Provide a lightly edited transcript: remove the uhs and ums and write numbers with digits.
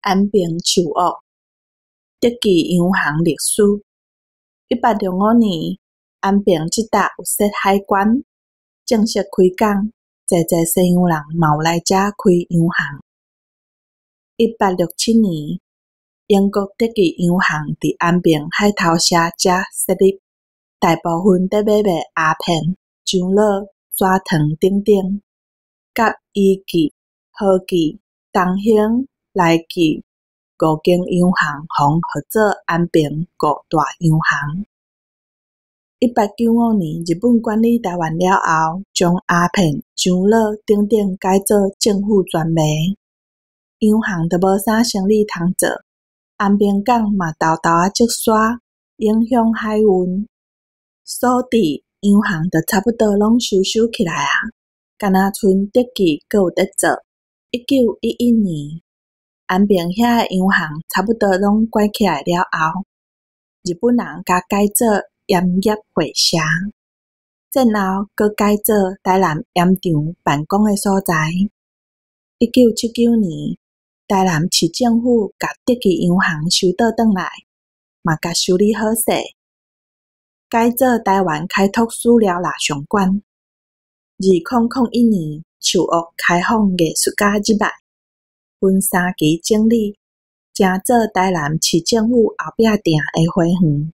安平樹屋，德記洋行歷史。1865年，安平這搭有設海關，正式開港，濟濟西洋人嘛有來遮開洋行。1867年，英國德記洋行佇安平海頭社遮設立，大部分佇買賣鴉片、樟腦、砂糖等等，佮怡記、和記、東興、來記五間洋行號做安平五大洋行。1895年，日本管理臺灣了後，將鴉片、樟腦等等改做政府專賣，洋行就無啥生理通做。安平港嘛沓沓仔積沙，影響海運，所致洋行就差不多攏收收起來矣，干焦賰德記閣有佇做。1911年，安平遐的洋行差不多攏關起來了後，日本人共改做鹽業會社，戰後閣改做臺南鹽場辦公的所在。1979年，臺南市政府共德記洋行收倒轉來，嘛共修理好勢，改做臺灣開拓史料蠟像館。2001年，樹屋開放藝術家入來，分三期整理，成做臺南市政府後壁埕的花園。